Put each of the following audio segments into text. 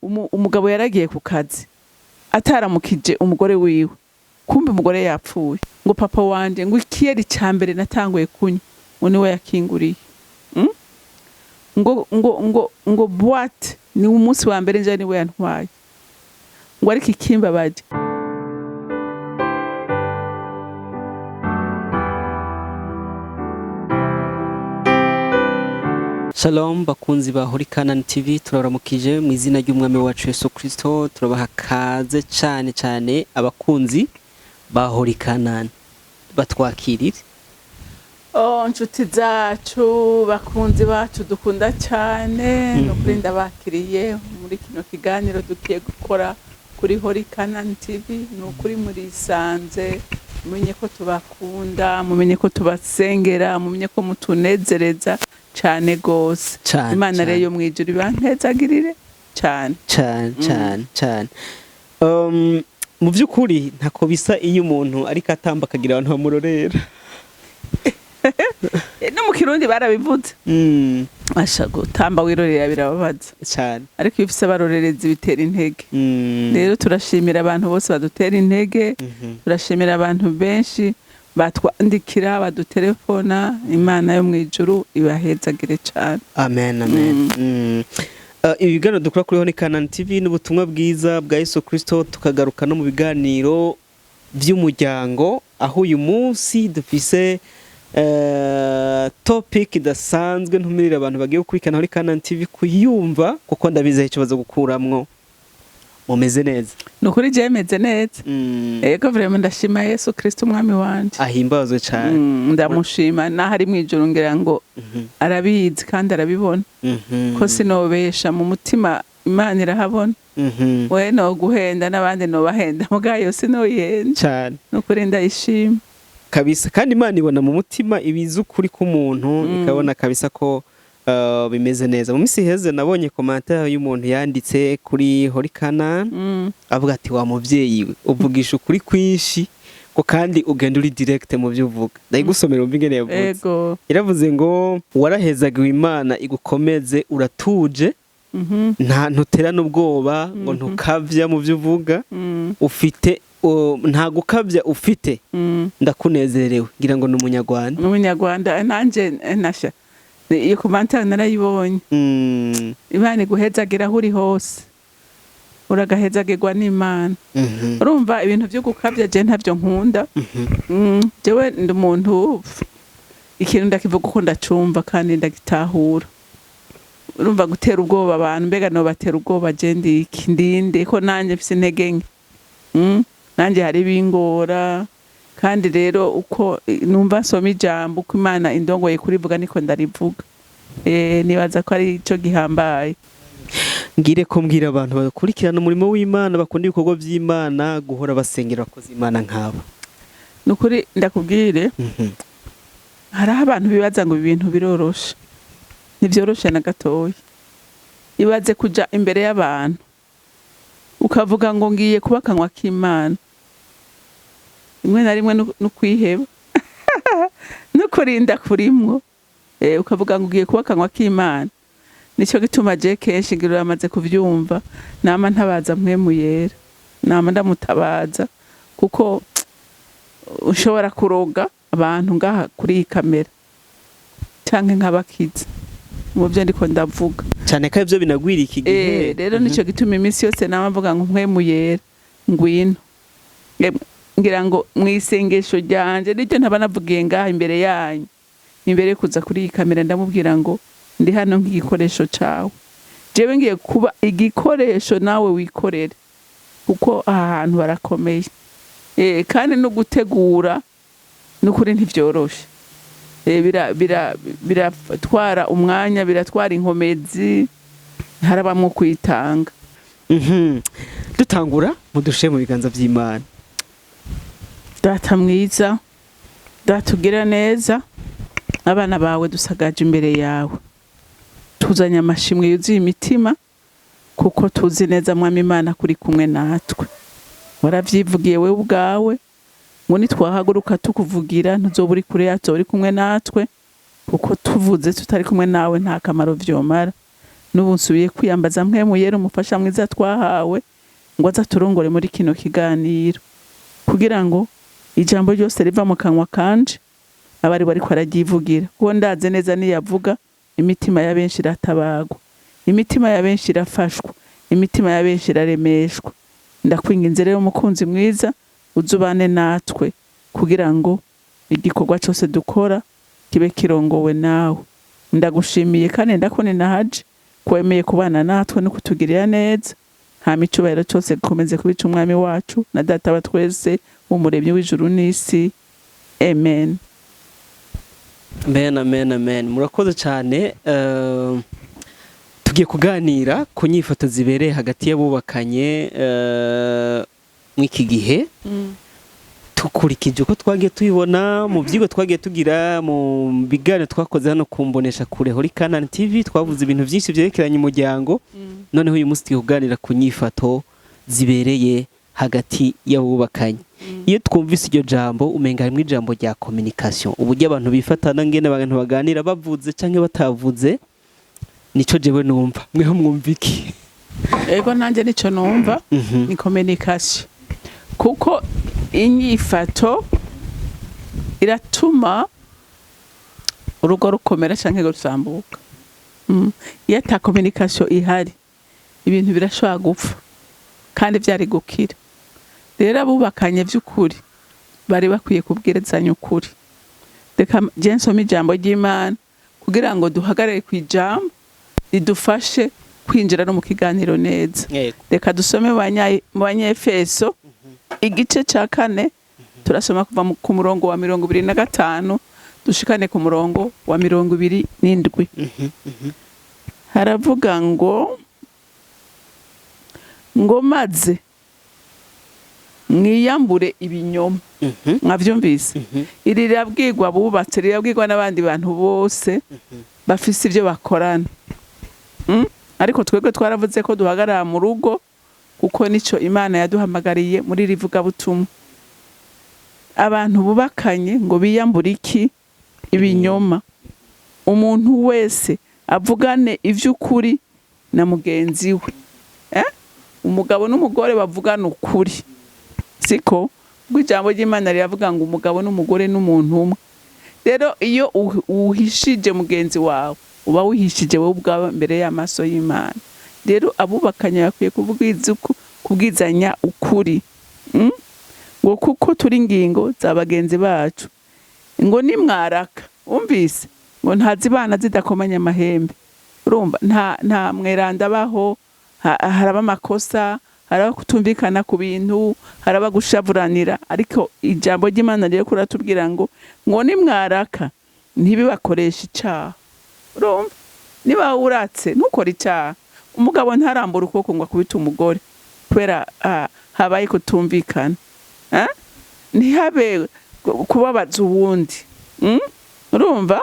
Umugabo yaragiye ku kazi ataramukije umugore wiwe, kumbe umugore yapfuye. Ngo papa wanje, ngo ikiyeri ca mbere natanguye kunywa, ngo niwe yakinguriye. Ngo boîte ni umunsi wa mbere nje niwe yantwaye. Ngo ariko ikimbabaje, Shalom bakunzi ba Holy Canaan TV, turaramukije mu izina ry'umwami wacu Yesu Kristo. Turabaha kaze cyane cyane abakunzi ba Holy Canaan, batwakirire. Oh, nshuti zacu, bakunzi bacu dukunda cyane, ni ukuri ndabakiriye muri kino kiganiro tugiye gukora kuri Holy Canaan TV. Ni ukuri murisanze, mumenye ko tubakunda, mumenye ko tubasengera, mumenye ko mutunezereza cyane gose. Cane, Imana cane. rero yo mwijuru ibantezagirire cyane. Cyane cyane cyane. Mu by'ukuri ntako bisa iyo umuntu ariko atamba akagira abantu bamurorera. No mu Kirundi barabivuze. Asha, gutamba wirorera birababaza. Cyane. Ariko iyo ufise abarorerezi bitera intege. Rero turashimira abantu bose badutera intege. Turashimira abantu benshi batwandikira, badutelefona. Imana yo mu ijuru ibahezagire cyane. Amen, amen. Ibiganiro dukora kuri Holy Canaan TV n'ubutumwa bwiza bwa Yesu Kristo, tukagaruka no mu biganiro by'umuryango, aho uyu munsi dufise topic idasanzwe. Ntumirira abantu bagiye gukurikirana Holy Canaan TV kuyumva, kuko ndabizeye icyo baza gukuramwo. Mumeze neza? Ni ukuri jewe meze neza. Ego, vraiment ndashima Yesu Kristo umwami wanje. Ahimbazwe cyane. Ndamushima naho ari mu ijuru, ngira ngo arabizi kandi arabibona ko sinobesha mu mutima, Imana irahabona. We no guhenda n'abandi nobahenda, mugayo sinoyihenda. Cyane. Ni ukuri ndayishima. Kabisa, kandi Imana ibona mu mutima, ibizi ukuri k'umuntu, ikabona kabisa ko bimeze neza. Mu minsi iheze nabonye commentaire y'umuntu yanditse kuri Holy Canaan, avuga ati: "Wa muvyeyi we, uvugisha ukuri kwinshi, ko kandi ugenda uri direct mu byo uvuga." Ndayigusomera wumve ingene yavuze. Ego. Yaravuze ngo: "Warahezagiwe, Imana igukomeze, uratuje, nta ntuterana ubwoba, ngo ntukavya mu byo uvuga, ufite nta gukabya ufite, ndakunezerewe." Ngira ngo ni umunyarwanda. N'umunyarwanda. Nanjye nasha iyo commentaire narayibonye. Imana iguhezagira aho uri hose, uragahezagirwa n'Imana. Urumva, ibintu byo gukabya je ntabyo nkunda. Jewe ndi umuntu, ikintu ndakivuga uko ndacumva kandi ndagitahura. Urumva, gutera ubwoba abantu, mbega nobatera ubwoba je ndi iki, ndinde ko nanjye mfise intege nke? Nanjye hari bingora, kandi rero uko numva nsoma ijambo, uko Imana indongoye kurivuga niko ndarivuga. Nibaza ko ari ico gihambaye. Ngire ko mbwira abantu bakurikirana umurimo w'Imana, bakunda ibikorwa by'Imana, guhora basengera abakozi Imana nk'abo. Nukuri ndakubwire, hariho abantu bibaza ngo ibintu biroroshe. Ntibyoroshe na gatoya. Ibaze kuja imbere y'abantu ukavuga ngo ngiye kuba akanwa k'Imana. Rimwe na rimwe no kwiheba no kurinda kurimwo. Ukavuga ngo ugiye kuba akanwa k'Imana. Nicyo gituma je kenshi, ngira uramaze kuvyumva, nama ntabaza Mpwemu Yera, nama ndamutabaza, kuko ushobora kuroga abantu ngaha kuri iyi kamera canke nkabakiza mu byo ndiko ndavuga. Cyane ko ibyo binagwira iki gihe. Rero nico gituma iminsi yose nama mvuga ngo: "Mpwemu Yera, ngwino." Ngira ngo mu isengesho ryanje niryo ntaba navugiye ngaha imbere yanyu, imbere yo kuza kuri iyi kamera, ndamubwira ngo: "Ndi hano nk'igikoresho cawe, jewe ngiye kuba igikoresho, nawe wikorere," kuko aha hantu barakomeye. Kandi no gutegura n'ukuri ntivyoroshe. Biratwara umwanya, biratwara inkomezi, harabamwo kwitanga. Dutangura, mudushe mu biganza by'Imana. Data mwiza, Data ugira neza, abana bawe dusagaje imbere yawe, tuzanye amashimwe yuzuye imitima, kuko tuzi neza, Mwami Imana, kuri kumwe natwe. Waravyivugiye wewe ubwawe ngo nitwahaguruka tukuvugira, ntuzoba uri kure yacu, uri kumwe natwe, kuko tuvuze tutari kumwe nawe nta kamaro vyomara. N'ubu nsubiye kwiyambaza Mpwemu Yera, umufasha mwiza twahawe, ngo aze aturongore muri kino kiganiro, kugira ngo ijambo ryose riva mu kanwa kanje abe ari we ariko araryivugira, kuko ndaze neza niyavuga imitima ya benshi iratabagwa, imitima ya benshi irafashwa, imitima ya benshi iraremeshwa. Ndakwinginze rero, umukunzi mwiza, uzubane natwe kugira ngo igikorwa cyose dukora kibe kirongowe nawe. Ndagushimiye kandi ndakone nahaje kwemeye kubana natwe no kutugirira neza. Hama icubahiro cyose gikomeze kubica Umwami wacu na Data wa twese, w'umuremyi w'ijuru n'isi. Amen. Amen, amen, amen. Murakoze cyane. Tugiye kuganira ku nyifato zibereye hagati y'abubakanye mw'iki gihe, tukurikije uko twagiye tubibona mu byigwa twagiye tugira, mu biganiro twakoze hano ku mbonesha kure Holy Canaan TV. Twavuze ibintu byinshi byerekeranye umuryango. Noneho uyu munsi tugiye kuganira ku nyifato zibereye hagati y'abubakanye. Iyo twumvise iryo jambo, umenga harimo ijambo rya communication, uburyo abantu bifatana, ngene abantu baganira bavuze canke batavuze. Nico jewe numva. Mweho mwumva iki? Ego, nanjye nico numva. Ni communication, kuko inyifato iratuma urugo rukomera canke rusambuka. Iyo ata communication ihari, ibintu birashobora gupfa kandi vyari gukira. Rero abubakanye vy'ukuri bari bakwiye kubwirizanya ukuri. Reka je nsome ijambo ry'Imana kugira ngo duhagarare ku ijambo ridufashe kwinjira no mu kiganiro neza. Reka dusome mu Banyefeso igice ca 4. Turasoma kuva ku murongo wa 25 dushikane ku murongo wa 27. Haravuga ngo maze mwiyambure ibinyoma. Mwavyumvise? Iri rirabwirwa abubatse, rirabwirwa n'abandi bantu bose bafise ivyo bakorana. Ariko twebwe twaravuze ko duhagarara mu rugo, kuko nico Imana yaduhamagariye muri iri vugabutumwa. Abantu bubakanye ngo biyambure iki? Ibinyoma. Umuntu wese avugane ivy'ukuri na mugenzi we, eh? Umugabo n'umugore bavugane ukuri, siko? Ubwo ijambo ry'Imana riravuga ngo umugabo n'umugore n'umuntu umwe. Rero iyo uhishije mugenzi wawe, uba wihishije wowe ubwawe mbere y'amaso y'Imana. Rero abubakanye bakwiye kubwizanya ukuri, Ngo kuko turi ingingo za bagenzi bacu. Ngo nimwaraka, umvise ngo ntazibana zidakomanya amahembe. Urumva nta mweranda abaho. Haraba amakosa, haraba kutumvikana ku bintu, haraba gushavuranira, ariko ijambo ry'Imana rero kuratubwira ngo nimwaraka ntibibakoreshe icaha. Urumva niba uratse ntukore icaha. Umugabo ntarambura ukuboko ngo akubite umugore kubera habaye kutumvikana, eh? Ntihabe kubabaza uwundi, Urumva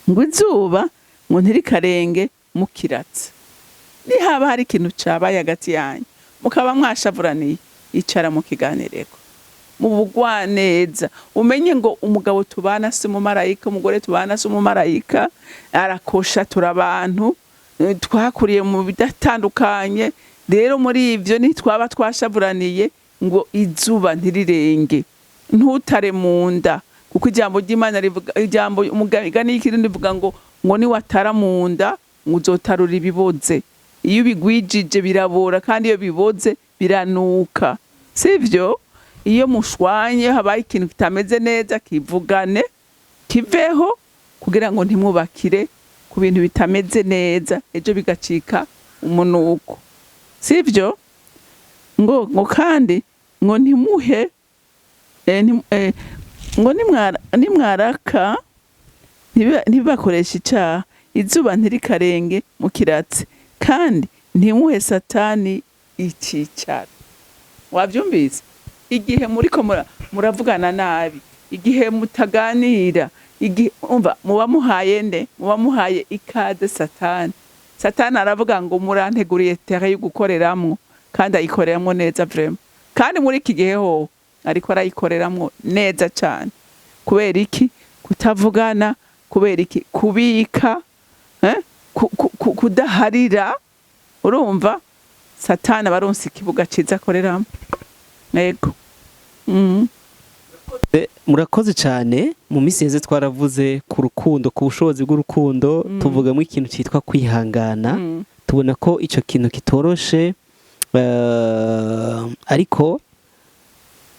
ngo izuba ngo ntirikarenge mukiratse. Nihaba hari ikintu cabaye hagati yanyu, mukaba mwashavuraniye, icara mu kiganireko mu bugwaneza. Umenye ngo umugabo tubana si umumarayika, umugore tubana si umumarayika, arakosha, turabantu, twakuriye mu bidatandukanye. Rero muri ivyo nitwaba twashavuraniye, ngo izuba ntirirenge, ntutare mu nda, kuko ijambo ry'Imana rivuga, ijambo umugani y'ikirundi rivuga ngo niwatara mu nda ngo uzotarura ibiboze. Iyo ubigwijije birabora, kandi iyo biboze biranuka, sivyo? Iyo mushwanye, habaye ikintu kitameze neza, kivugane kiveho, kugira ngo ntimwubakire ku bintu bitameze neza, ejo bigacika umunuko, sivyo? Ngo kandi ngo ntimuhe ngo nimwaraka ntibakoreshe icaha, izuba ntirikarenge mu kiratsi, kandi ntimuhe Satani icicaro. Wavyumvise? Igihe muriko muravugana nabi, igihe mutaganira, igihe umva muba muhaye nde? Muba muhaye ikaze Satani. Satani aravuga ngo muranteguriye terre yo gukoreramwo, kandi ayikoreramwo neza vraiment. Kandi muri iki gihe ho ariko arayikoreramwo neza cane. Kubera iki? Kutavugana. Kubera iki? Kubika, eh? Kudaharira, urumva Satani aba aronse ikibuga ciza akoreramo. Yego. Murakoze cyane. Mu minsi iheze twaravuze ku rukundo, ku bushobozi bw'urukundo, tuvugamo ikintu cyitwa kwihangana. Tubona ko icyo kintu kitoroshe, ariko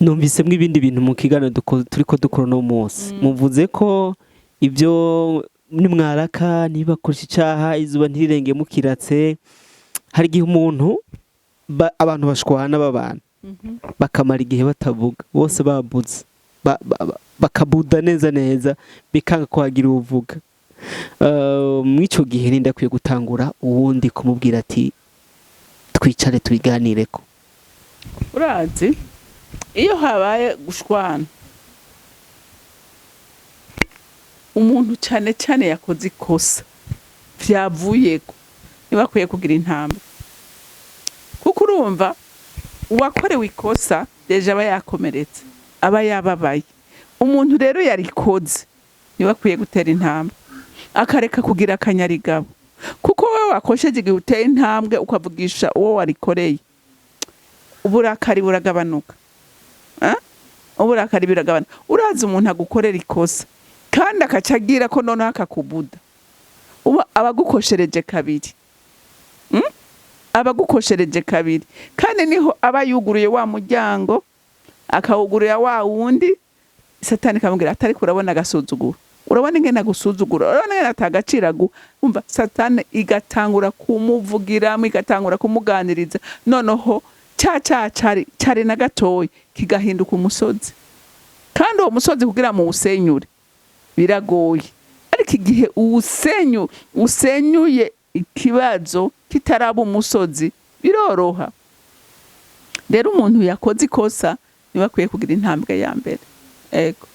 numvisemwo ibindi bintu mu kiganiro turiko dukora uno munsi. Muvuze ko ibyo nimwaraka nibakoresha icaha, izuba ntirirenge mukiratse. Hari igihe umuntu abantu bashwana babana, bakamara igihe batavuga, bose babuze, bakabuda neza neza, bikanga ko hagira uwuvuga. Mw'ico gihe ninde akwiye gutangura uwundi kumubwira ati twicare tubiganireko? Urazi, iyo habaye gushwana, umuntu cyane cyane yakoze ikosa vyavuyeko niba akwiye kugira intambwe, kuko urumva uwakorewe ikosa déjà aba yakomeretse, aba yababaye. Umuntu rero yarikoze niwe akwiye gutera intambwe, akareka kugira akanyarigabo, kuko wowe wakosheje, igihe uteye intambwe ukavugisha uwo warikoreye, uburakari buragabanuka. Eh? Uburakari biragabanuka. Urazi, umuntu agukorera ikosa kandi akaca agira ko noneho akakubuda, uba aba agukoshereje kabiri. Aba agukoshereje kabiri, kandi niho aba yuguruye wa muryango, akawugurira wa wundi Satani, ikamubwira atari urabona agasuzuguro, urabona ingene agusuzugura, urabona ingene atagaciro aguha. Umva, Satani igatangura kumuvugiramo, igatangura kumuganiriza, noneho cya cyaha cari cari na gatoyi kigahinduka umusozi. Kandi uwo musozi kugira muwusenyure biragoye, ariko igihe usenyuye ikibazo kitaraba umusozi, biroroha. Rero umuntu yakoze ikosa niwe akwiye kugira intambwe ya mbere. Ego.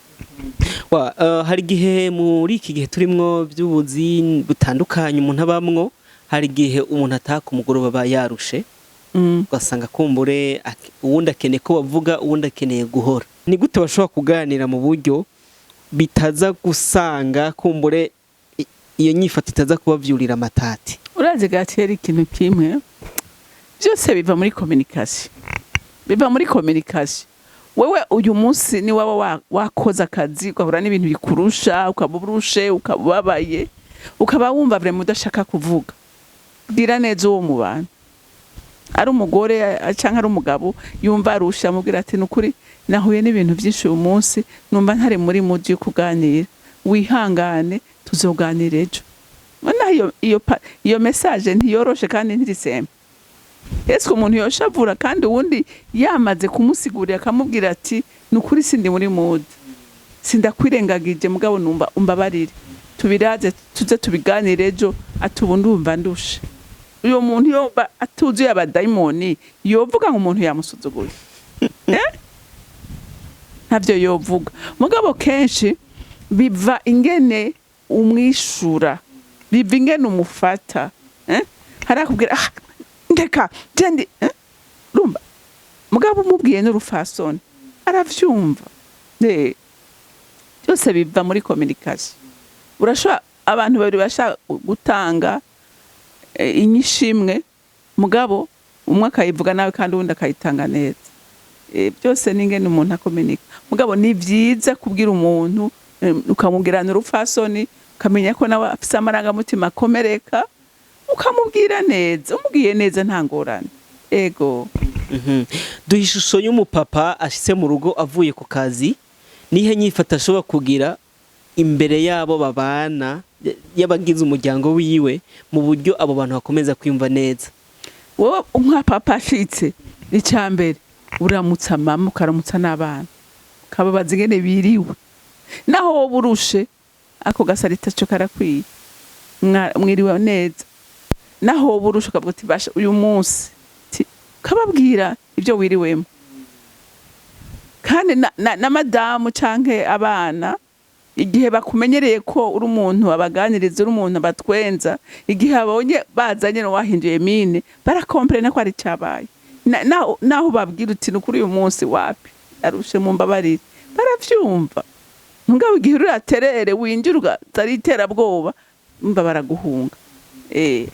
Hari igihe muri iki gihe turimwo by'ubuzi butandukanye umuntu abamwo, hari igihe umuntu ataka umugoroba aba yarushe, ugasanga kumbure uwundi akeneye ko bavuga, uwundi akeneye guhora. Ni gute bashobora kuganira mu buryo bitaza gusanga kumbure iyo nyifato itaza kubavyurira amatati? Urazi gatera ikintu kimwe, byose biva muri communication, biva muri communication. Wewe uyu munsi ni waba wakoze akazi, ugahura n'ibintu bikurusha, ukaba urushe, ukaba ubabaye, ukaba wumva vraiment udashaka kuvuga, bwira neza uwo mu bantu, ari umugore canke ari umugabo yumva arusha, amubwira ati nukuri nahuye n'ibintu byinshi uyu munsi, numva ntari muri mood yo kuganira, wihangane, tuzoganira ejo. Naho iyo message ntiyoroshe kandi ntirisembe. Ese umuntu yoshavura kandi uwundi yamaze kumusigurira, akamubwira ati nukuri sindi muri mood, sindakwirengagije, mugabo numva umbabarire, tubiraze tuze tubiganire ejo, ati ubu ndumva ndushe. Uyo muntu yoba atuzuye abadayimoni, yovuga ngo umuntu yamusuzuguye? Eh? Ntavyo yovuga. Mugabo kenshi biva ingene umwishura, biva ingene umufata, eh? Harakubwira ah, ndeka jendi, eh? Urumva, mugabo umubwiye n'urufasoni aravyumva. Byose biva muri communication. Urashobora abantu babiri bashaka gutanga inyishimwe, mugabo umwe akayivuga nawe kandi uwundi akayitanga neza. Byose ni ingene umuntu akominika. Mugabo ni vyiza kubwira umuntu, ukamubwirana urupfasoni, ukamenya ko nawe afise amarangamutima akomereka, ukamubwira neza. Umubwiye neza nta ngorane. Ego. Duha ishusho y'umupapa ashitse mu rugo avuye ku kazi. Nihe nyifata ashobora kugira imbere y'abo babana, y'abagize umuryango wiwe, mu buryo abo bantu bakomeza kwiyumva neza? Wowe nka papa ashitse, icya mbere uramutsa mama, ukaramutsa n'abana, ukababaza ingene biriwe. Naho wowe urushe, ako gasarita cyo karakwiye. Mwiriwe neza. Naho wowe urushe, ukavuga uti basha uyu munsi, ukababwira ibyo wiriwemo. Kandi na madamu canke abana, igihe bakumenyereye ko uri umuntu abaganiriza, uri umuntu abatwenza, igihe abonye bazanye no wahinduye mine, barakomprena ko ari cyabaye. Naho babwira uti nukuri uyu munsi wapi, arushe, mu mbabarire, baravyumva. Mugabo igihe uri aterere, winjira ugaza ari iterabwoba, mba baraguhunga.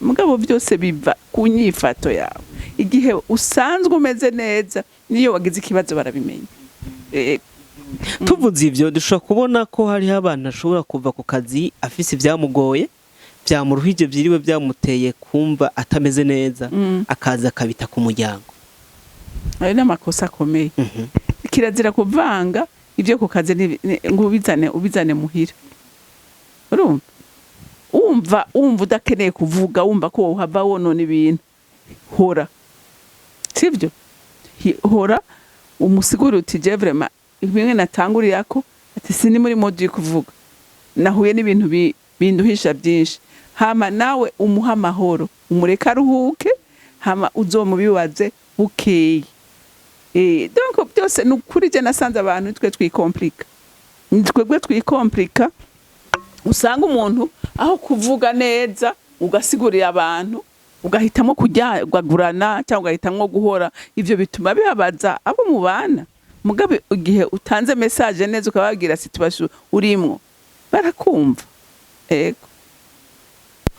Mugabo byose biva ku nyifato yawe. Igihe usanzwe umeze neza, niyo wagize ikibazo barabimenya. Tuvuze ivyo, dushobora kubona ko hariho abantu ashobora kuva ku kazi afise ibyamugoye, byamuruhije, byiriwe byamuteye kumva atameze neza, akaza akabita ku muryango. Ayo ni amakosa akomeye. Kirazira kuvanga ibyo ku kazi ngo ubizane muhira. Urumva, wumva udakeneye kuvuga, wumva ko wohava wonona ibintu, hora, sibyo? Hora umusigure uti: "Je vraiment, bimwe natangurira ko ati sindi muri mode yo kuvuga, nahuye n'ibintu binduhisha byinshi." Hama nawe umuha amahoro, umureke aruhuke, hama uzomubibaze bukeye. Donc byose ni ukuri, je nasanze abantu twe twikomplika, ni twebwe twikomplika. Usanga umuntu aho kuvuga neza ugasigurira abantu, ugahitamo kuryagagurana cyangwa ugahitamo guhora. Ivyo bituma bibabaza abo mubana. Mugabe igihe utanze message neza, ukababwira situation urimwo, barakumva. Ego.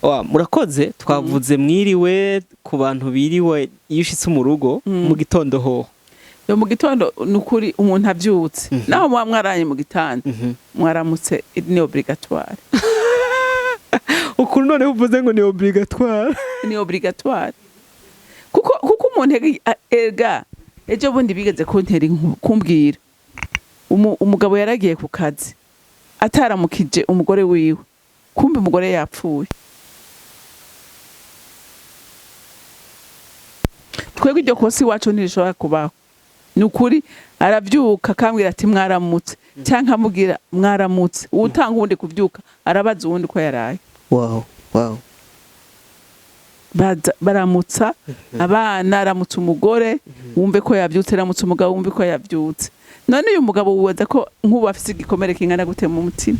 Wa, murakoze. Twavuze mwiriwe ku bantu biriwe iyo ushitse mu rugo. Mu gitondo hoho? Yo, mu gitondo ni ukuri, umuntu avyutse, naho muba mwaranye mu gitanda, mwaramutse ni obligatoire. Ukuntu noneho uvuze ngo ni obligatoire. Ni obligatoire, kuko umuntu erega ejo bundi bigeze kuntera kumbwira umugabo yaragiye ku kazi ataramukije umugore wiwe, kumbe umugore yapfuye. Twebwe iryo kosa iwacu ntirishobora kubaho, ni ukuri. Aravyuka akambwira ati: "Mwaramutse," cyangwa amubwira: "Mwaramutse." Uwutanga uwundi kuvyuka arabaza uwundi ko yaraye. wow wow Baza baramutsa abana, aramutsa umugore wumve ko yavyutse, aramutsa umugabo wumve ko yavyutse. None uyu mugabo wibaza ko nk'ubu afise igikomere kingana gute mu mutima?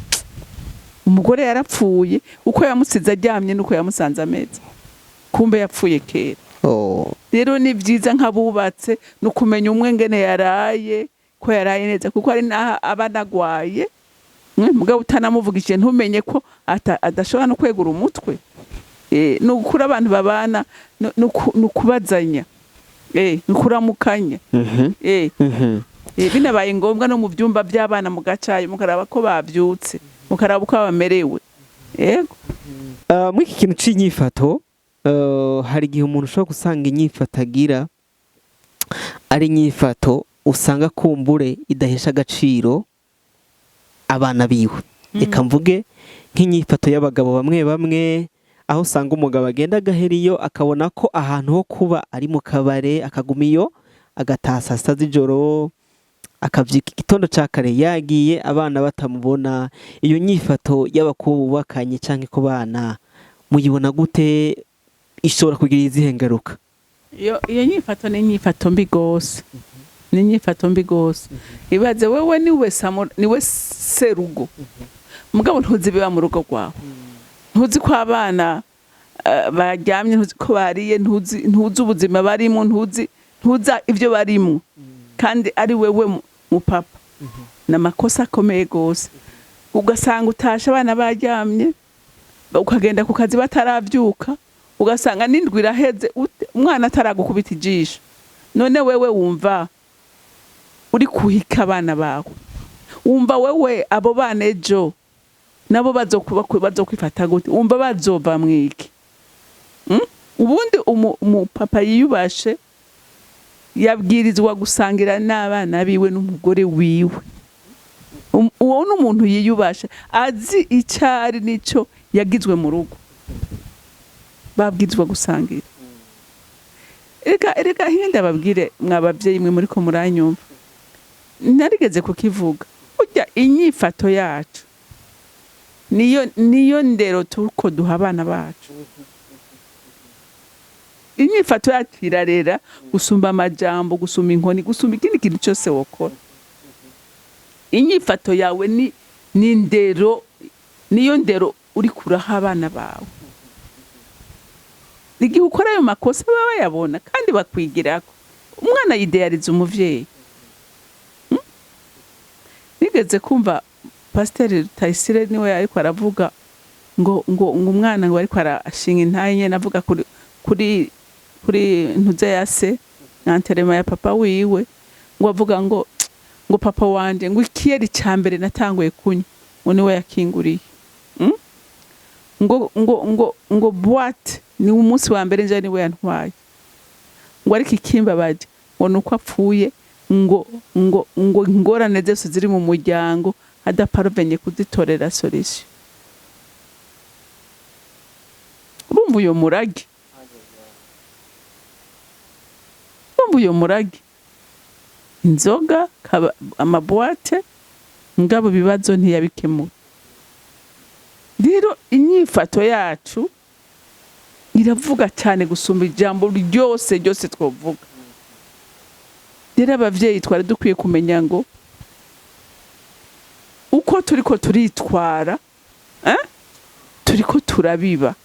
Umugore yarapfuye, uko yamusize aryamye nuko yamusanze ameze, kumbe yapfuye kera. Rero ni byiza nk'abubatse ni ukumenya umwe ngene yaraye, ko yaraye neza, kuko hari n'aho aba anagwaye. Mugabo utanamuvugishije ntumenye ko adashobora no kwegura umutwe. Ni ukuri, abantu babana ni ukubazanya, ni ukuramukanya. Binabaye ngombwa no mu byumba by'abana mugacayo, mukaraba ko bavyutse, mukaraba uko bamerewe, yego. Muri iki kintu c'inyifato, hari igihe umuntu ushobora gusanga inyifato agira ari inyifato usanga kumbure idahesha agaciro abana biwe. Reka mvuge nk'inyifato y'abagabo bamwe bamwe, aho usanga umugabo agenda agahera iyo, akabona ko ahantu ho kuba ari mu kabare, akaguma iyo, agataha saa sita z'ijoro, akavyuka igitondo ca kare yagiye, abana batamubona. Iyo nyifato y'abakobwa bubakanye canke ku bana muyibona gute? Ishobora kugira izihe ngaruka? Iyo nyifato ni inyifato mbi gose, ni inyifato mbi gose. Ibaze wewe niwe niwe serugo, mugabo ntuzi biba mu rugo rwawe, ntuzi ko abana baryamye, ntuzi ko bariye, ntuzi ubuzima barimo, ntuzi ibyo barimo, kandi ari wewe mu papa. Ni amakosa akomeye gose. Ugasanga utashe abana baryamye, ukagenda ku kazi bataravyuka, ugasanga n'indwi iraheze umwana ataragukubita ijisho. None wewe wumva uri kuhika abana bawe? Wumva wewe abo bana ejo nabo bazokwifata gute? Wumva bazova mwiki? Ubundi umupapa yiyubashe yabwirizwa gusangira n'abana biwe n'umugore wiwe. Uwo ni umuntu yiyubashe, azi icyari n'icyo yagizwe mu rugo. Babwirizwa gusangira. Reka hinge ndababwire, mwa babyeyi mwe muriko muranyumva, narigeze kukivuga: burya inyifato yacu niyo ndero turiko duha abana bacu. Inyifato yacu irarera gusumba amajambo, gusumba inkoni, gusumba ikindi kintu cyose wokora. Inyifato yawe ni ndero, niyo ndero uri kuraha abana bawe. Igihe ukora ayo makosa baba bayabona kandi bakwigirako. Umwana yideyariza umuvyeyi. Nigeze kumva Pasiteri Rutayisire, niwe ariko aravuga. Ngo umwana ngo ariko arashinga intaye nyene, avuga kuri ntuze ya se, enterrement ya papa wiwe, ngo avuga ngo papa wanje, ngo ikiyeri ca mbere natanguye kunywa, ngo niwe yakinguriye. Ngo boîte ni umunsi wa mbere nje niwe yantwaye, ngo ariko ikimbabaje ngo nuko apfuye, ngo ingorane zose ziri mu muryango adaparvenye kuzitorera solution. Urumva uyo murage? Urumva uyo murage? Inzoga, ama boîte, ngabo ibibazo ntiyabikemura. Rero inyifato yacu iravuga cyane gusumba ijambo ryose ryose twovuga. Rero abavyeyi twari dukwiye kumenya ngo uko turiko turitwara, turiko turabiba,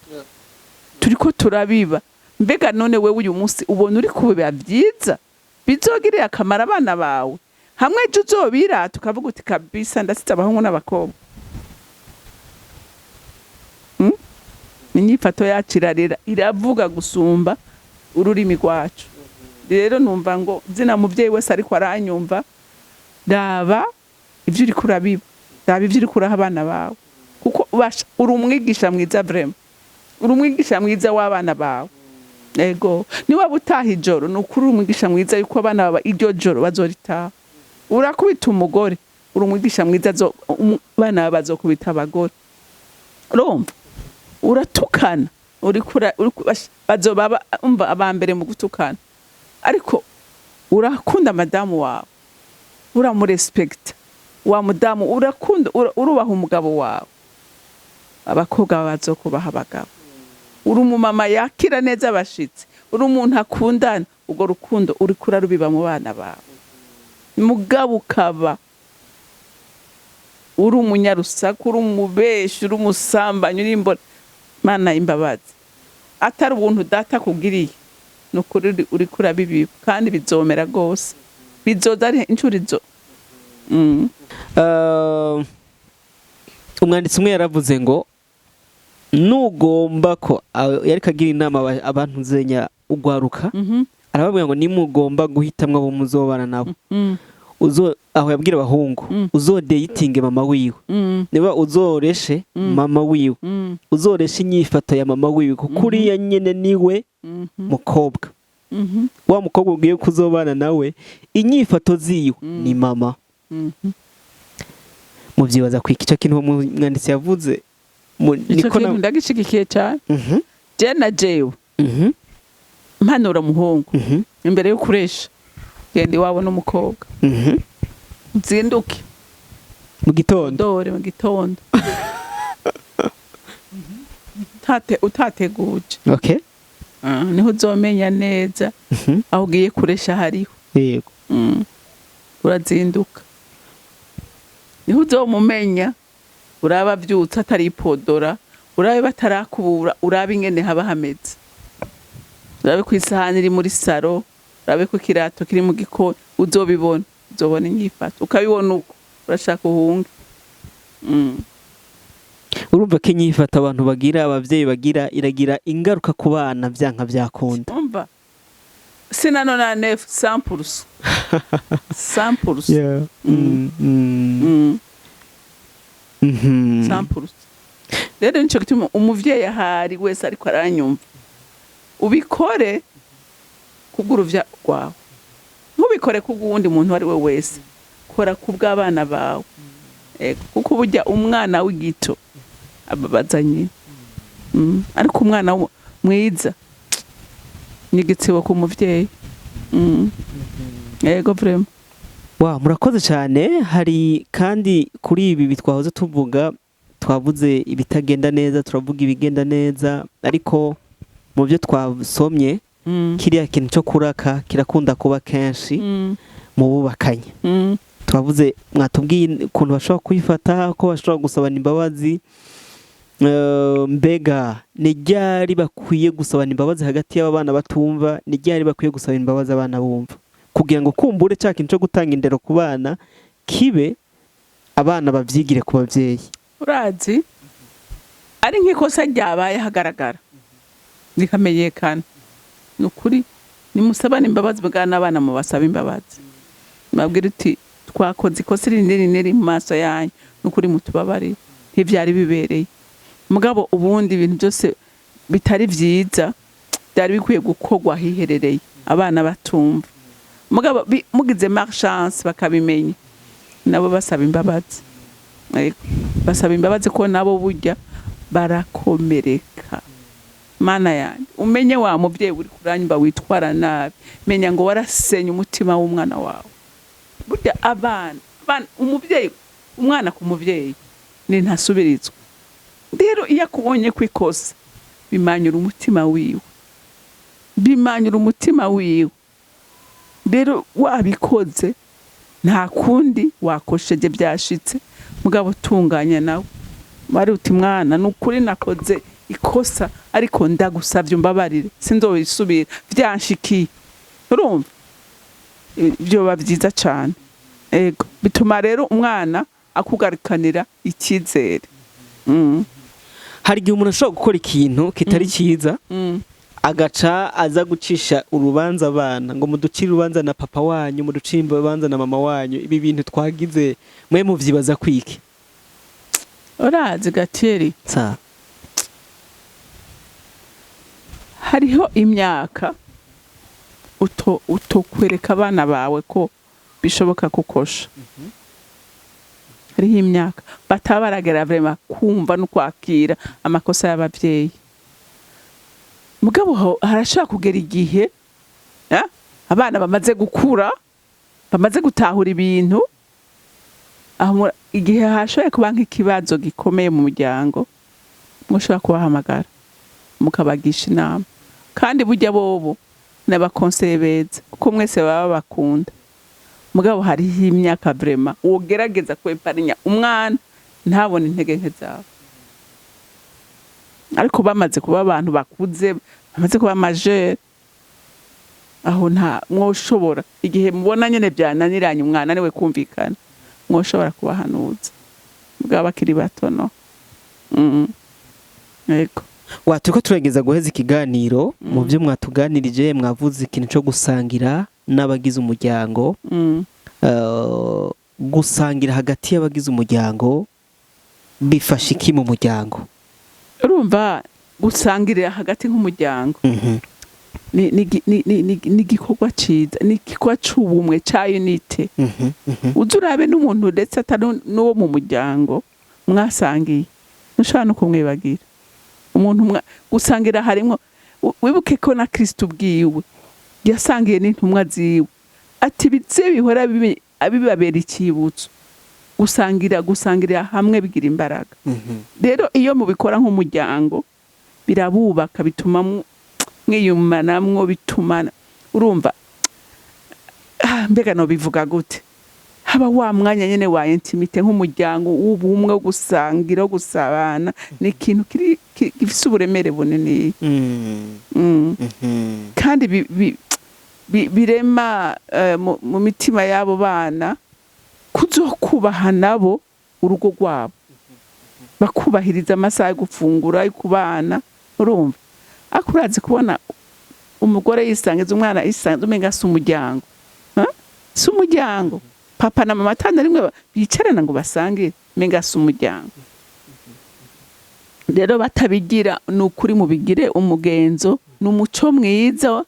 turiko turabiba. Mbega none wewe uyu munsi ubona uri kubiba vyiza bizogirira akamaro abana bawe, hamwe ejo uzobirata ukavuga uti: "Kabisa ndasize abahungu n'abakobwa"? Inyifato yacu irarera, iravuga gusumba ururimi rwacu. Rero numva ngo zina muvyeyi wese ariko aranyumva, raba ivyo uriko urabiba, raba ivyo uriko uraha abana bawe, kuko basha uri umwigisha mwiza, vraiment uri umwigisha mwiza w'abana bawe. Ego, niwaba utaha ijoro, ni ukuri uri umwigisha mwiza yuko abana bawe iryo joro bazoritaha. Urakubita umugore, uri umwigisha mwiza, abana bawe bazokubita abagore. Urumva, uratukana, uriko bazoba umva aba mbere mu gutukana. Ariko urakunda madamu wawe, uramurespekta wa mudamu, urakunda, urubaha umugabo wawe, abakobwa bazokubaha abagabo. Uri umumama yakira neza abashitsi, uri umuntu akundana, urwo rukundo uriko urarubiba mu bana bawe. Mugabo ukaba uri umunyarusaku, uri umubeshi, uri umusambanyi, uri imbona mana imbabazi, atari ubuntu data akugiriye, ni ukuri uriko urabibiba, kandi bizomera rwose, bizoza ari incurizo. Umwanditsi umwe yaravuze ngo nugomba ko yariko agira inama abantu zenya ugwaruka, arababwira ngo nimugomba guhitamwo abo muzobana nabo, uzo aho yabwira abahungu, uzodeyitinge mama wiwe, niba uzoreshe mama wiwe, uzoreshe inyifato ya mama wiwe, kuko uriya nyene niwe mukobwa, wa mukobwa ugiye kuzobana nawe, inyifato ziwe ni mama. Muvyibaza kwiki ico kintu uwo mwanditsi yavuze? Ico niko kintu ndagishigikiye cyane. Je na jewe mpanura muhungu, imbere yo kuresha genda iwabo n'umukobwa, uzinduke mu gitondo, dore mu gitondo utateguje. Ah, niho uzomenya neza aho ugiye kuresha hariho. Urazinduka, niho uzomumenya, uraba avyutse ataripodora, urabe batarakubura, urabe ingene haba hameze, urabe ko isahani iri muri salon, urabe ko ikirato kiri mu gikoni. Uzobibona, uzobona inyifato, ukabibona uko urashaka uhunge. Urumva ko inyifato abantu bagira, abavyeyi bagira, iragira ingaruka ku bana vyanka vyakunda. Umva, sinanonanef 100%, 100%. 100%. Rero nico gituma umuvyeyi ahari wese ariko aranyumva, ubikore kubw'uruvya rwawe, ntubikore kubw'uwundi muntu uwo ari we wese, kora kubw'abana bawe. Ego, kuko burya umwana w'igito ababaza nyina. Ariko umwana mwiza ni igitsibo ku muvyeyi. Ego, vraiment. Wa murakoze cyane. Hari kandi kuri ibi twahoze tuvuga, twavuze ibitagenda neza, turavuga ibigenda neza, ariko mu byo twasomye, kiriya kintu cyo kuraka kirakunda kuba kenshi mu bubakanye. Twavuze, mwatubwiye ukuntu bashobora kwifata, ko bashobora gusabana imbabazi. Mbega ni ryari bakwiye gusabana imbabazi hagati y'aba bana batumva? Ni ryari bakwiye gusaba imbabazi abana bumva, kugira ngo kumbure cya kintu cyo gutanga indero ku bana kibe, abana bavyigire ku bavyeyi? Urazi, Ari nk'ikosa ryabaye hagaragara rikamenyekana, ni ukuri nimusabane imbabazi bwa n'abana, mubasaba imbabazi, mubabwire uti: "Twakoze ikosa iri n'iri n'iri mu maso yanyu, ni ukuri mutubabarire, ntivyari bibereye." Mugabo ubundi ibintu byose bitari vyiza byari bikwiye gukorwa hiherereye, abana batumva. Mugabo mugize malchance bakabimenya, nabo basaba imbabazi. Yego, basaba imbabazi, ko nabo burya barakomereka. Mana yanjye, umenye wa mubyeyi uri kuranyumva witwara nabi, menya ngo warasenye umutima w'umwana wawe. Burya abana, umubyeyi, umwana ku mubyeyi ni ntasubirizwa. Rero iyo akubonye ku ikosa, bimanyura umutima wiwe, bimanyura umutima wiwe. Rero wabikoze, nta kundi, wakosheje, byashitse, mugabo tunganya nawe wari uti: "Mwana, ni ukuri nakoze ikosa, ariko ndagusavye umbabarire, sinzobisubira, vyanshikiye." Urumva byoba byiza cane. Ego, bituma rero umwana akugarukanira icyizere. Hari igihe umuntu ashobora gukora ikintu kitari cyiza, agaca aza gucisha urubanza abana ngo: "Muducire urubanza na papa wanyu, muducire urubanza na mama wanyu, ibi bintu twagize." Mwe muvyibaza kwiki? Urazi Gateri, sa hariho imyaka utokwereka abana bawe ko bishoboka kukosha. Hariho imyaka bataba baragera vraiment kumva no kwakira amakosa y'abavyeyi. Mugabo harashobora kugera igihe, abana bamaze gukura, bamaze gutahura ibintu, aho igihe hashoboye kuba nk'ikibazo gikomeye mu muryango, mushobora kubahamagara mukabagisha inama. Kandi burya bobo n'abakonseye beza, kuko mwese baba bakunda. Mugabo hariho imyaka vraiment wogerageza kweparinya umwana ntabone intege nke zawe. Ariko bamaze kuba abantu bakuze, bamaze kuba majeur, aho nta mwoshobora. Igihe mubona nyene byananiranye, umwana niwe kumvikana, mwoshobora kubahanuza. Mugabo bakiri bato, no. Yego. Wa turiko turageza guheza ikiganiro. Mu byo mwatuganirije, mwavuze ikintu cyo gusangira n'abagize umuryango. Gusangira hagati y'abagize umuryango bifasha iki mu muryango? Urumva, gusangirira hagati nk'umuryango ni igikorwa ciza, ni igikorwa c'ubumwe, ca unité. Uza urabe n'umuntu ndetse atari n'uwo mu muryango mwasangiye, ntushobora no kumwibagira. Umuntu gusangira harimwo wibuke ko na Kristo ubwiwe yasangiye n'intumwa ziwe, ati: "Bize bihora bibabera ikibutso." Gusangira, gusangirira hamwe bigira imbaraga. Rero iyo mubikora nk'umuryango, birabubaka, bituma mwiyumanamwo, bituma urumva, mbega nobivuga gute, haba wa mwanya nyene wa intimité nk'umuryango w'ubumwe, wo gusangira, wo gusabana. Ni ikintu gifise uburemere bunini. Kandi birema mu mitima y'abo bana kuzokubaha nabo urugo rwabo, bakubahiriza amasaha yo gufungura, yo kubana. Urumva, ariko urazi kubona umugore yisangiza umwana, yisangiza, umenga si umuryango. Ha? Si umuryango. Papa na mama atana rimwe bicarana ngo basangire, umenga si umuryango. Rero batabigira, ni ukuri mubigire umugenzo, ni umuco mwiza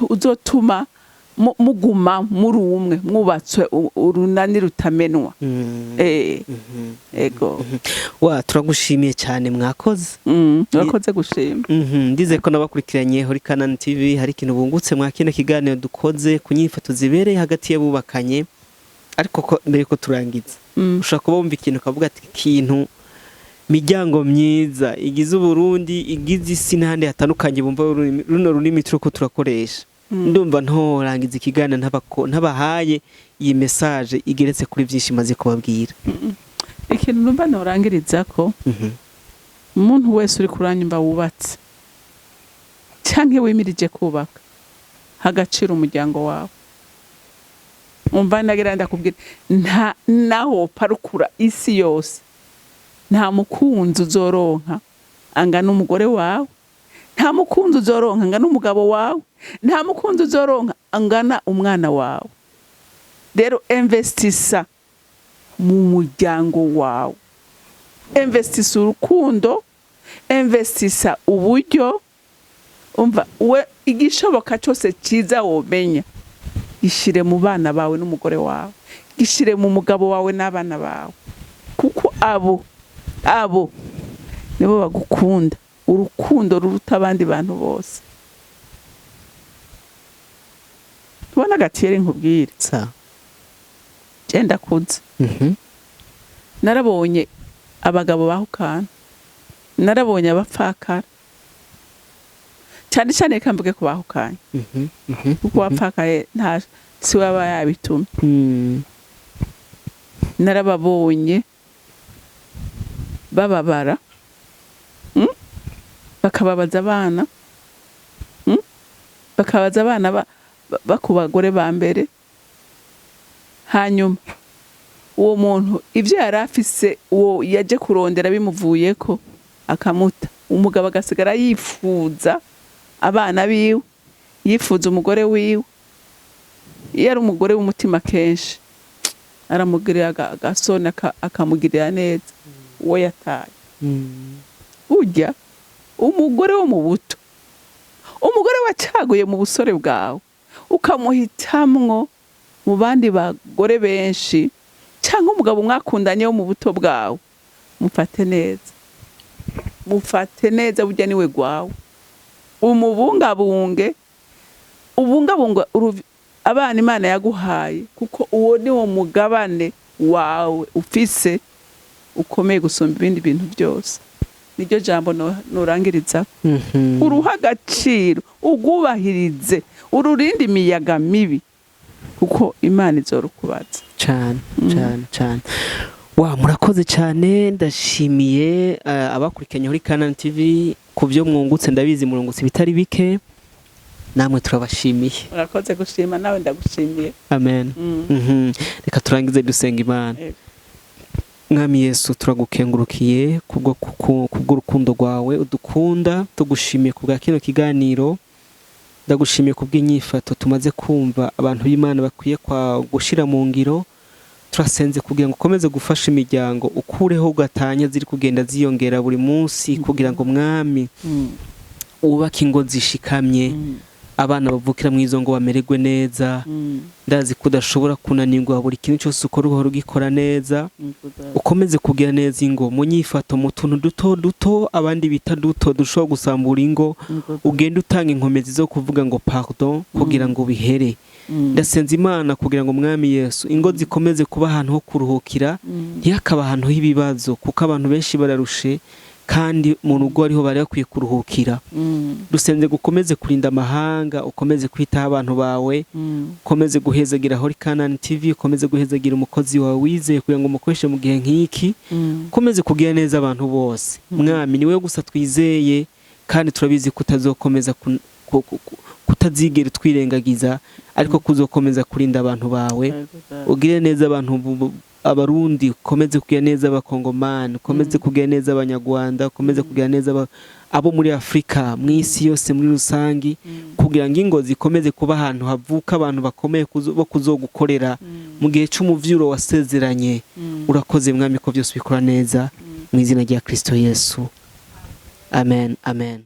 uzotuma muguma muri umwe, mwubatswe urunani rutamenwa. Ego. Wa turagushimiye cyane, mwakoze. Urakoze gushima. Ndize ko nabakurikiranye Holy Canaan TV hari ikintu bungutse mwa kino kiganiro dukoze ku nyifato zibereye hagati y'abubakanye. Ariko ko mbere ko turangiza, ushobora kuba wumva ikintu ukavuga ati: "Ikintu miryango myiza igize Uburundi, igize isi n'ahandi hatandukanye bumva runo rurimi turiko turakoresha, ndumva ntorangiza ikiganiro ntabahaye iyi message igeretse kuri byinshi maze kubabwira." Ikintu numva norangiriza ko, umuntu wese uri kuranyumva wubatse canke wimirije kubaka, hagaciro umuryango wawe. Umva, ndagira ndakubwira, nta naho parukura isi yose, nta mukunzi uzoronka. Angana umugore wawe, nta mukunzi uzoronka angana umugabo wawe, nta mukunzi uzoronka angana umwana wawe. Rero investisa mu muryango wawe, investisa urukundo, investisa uburyo. Umva we, igishoboka cyose cyiza womenya, gishyire mu bana bawe n'umugore wawe, gishyire mu mugabo wawe n'abana bawe, kuko abo nibo bagukunda urukundo ruruta abandi bantu bose. Tubona agatiyeri, nkubwire. Sawa. Genda kuze. Narabonye abagabo bahukana, narabonye abapfakara, cyane cyane reka mvuge ko bahukanye, kuko wapfakaye nta si we aba yabitumye. Narababonye bababara, Bakababaza abana, Bakabaza abana ku bagore ba mbere. Hanyuma uwo muntu ibyo yari afise, uwo yaje kurondera, bimuvuyeko akamuta, umugabo agasigara yifuza abana biwe, yifuza umugore wiwe. Iyo ari umugore w'umutima, kenshi aramugirira agasoni, akamugirira neza uwo yataye. Burya umugore wo mu buto, umugore wacaguye mu busore bwawe, ukamuhitamwo mu bandi bagore benshi, cyangwa umugabo mwakundanye wo mu buto bwawe, mufate neza, mufate neza. Burya niwe gwawe, umubungabunge, ubungabunga abana Imana yaguhaye, kuko uwo ni wo mugabane wawe ufise ukomeye gusumba ibindi bintu byose. Niryo jambo nurangiriza. Uruha agaciro, ugwubahirize, ururinde imiyaga mibi, kuko Imana izorukubaza. Cyane cyane cyane. Wa murakoze cyane. Ndashimiye abakurikiranye kuri Canaan TV ku byo mwungutse. Ndabizi murungutse ibitari bike. Namwe turabashimiye. Urakoze gushima, nawe ndagushimiye. Amen. Reka turangize dusenga Imana. Yego. Mwami Yesu, turagukengurukiye kubw'urukundo rwawe udukunda. Tugushimiye ku bwa kino kiganiro. Ndagushimiye kubw'inyifato tumaze kumva abantu b'Imana bakwiye kwa gushyira mu ngiro. Turasenze kugira ngo ukomeze gufasha imiryango, ukureho gatanya ziri kugenda ziyongera buri munsi, kugira ngo, Mwami, wubake ingo zishikamye, abana bavukira mu izo ngo bamererwe neza. Ndazi ko udashobora kunanirwa, buri kintu cyose ukora uhora ugikora neza. Ukomeze kugira neza ingo mu nyifato, mu tuntu duto duto abandi bita duto dushobora gusambura ingo. Ugenda utanga inkomezi zo kuvuga ngo pardon kugira ngo bihere. Ndasenza Imana kugira ngo, Mwami Yesu, ingo zikomeze kuba ahantu ho kuruhukira, ntihakaba ahantu h'ibibazo, kuko abantu benshi bararushe kandi mu rugo ariho bari bakwiye kuruhukira. Dusenze gukomeze kurinda amahanga, ukomeze kwitaho abantu bawe, ukomeze guhezagira Holy Canaan TV, ukomeze guhezagira umukozi wawe wizeye kugira ngo umukoreshe mu gihe nk'iki, ukomeze kugira neza abantu bose. Mwami, ni wowe gusa twizeye, kandi turabizi ko utazokomeza kutazigera twirengagiza, ariko kuzokomeza kurinda abantu bawe. Ugire neza abantu Abarundi, ukomeze kugira neza Abakongomani, ukomeze kugira neza Abanyarwanda, ukomeze kugira neza abo muri Afurika, mu isi yose muri rusangi, kugira ngo ingo zikomeze kuba ahantu havuka abantu bakomeye bo kuzogukorera mu gihe c'umuvyuro wasezeranye. Urakoze, Mwami, ko byose ubikora neza. Mu izina rya Kristo Yesu, amen, amen.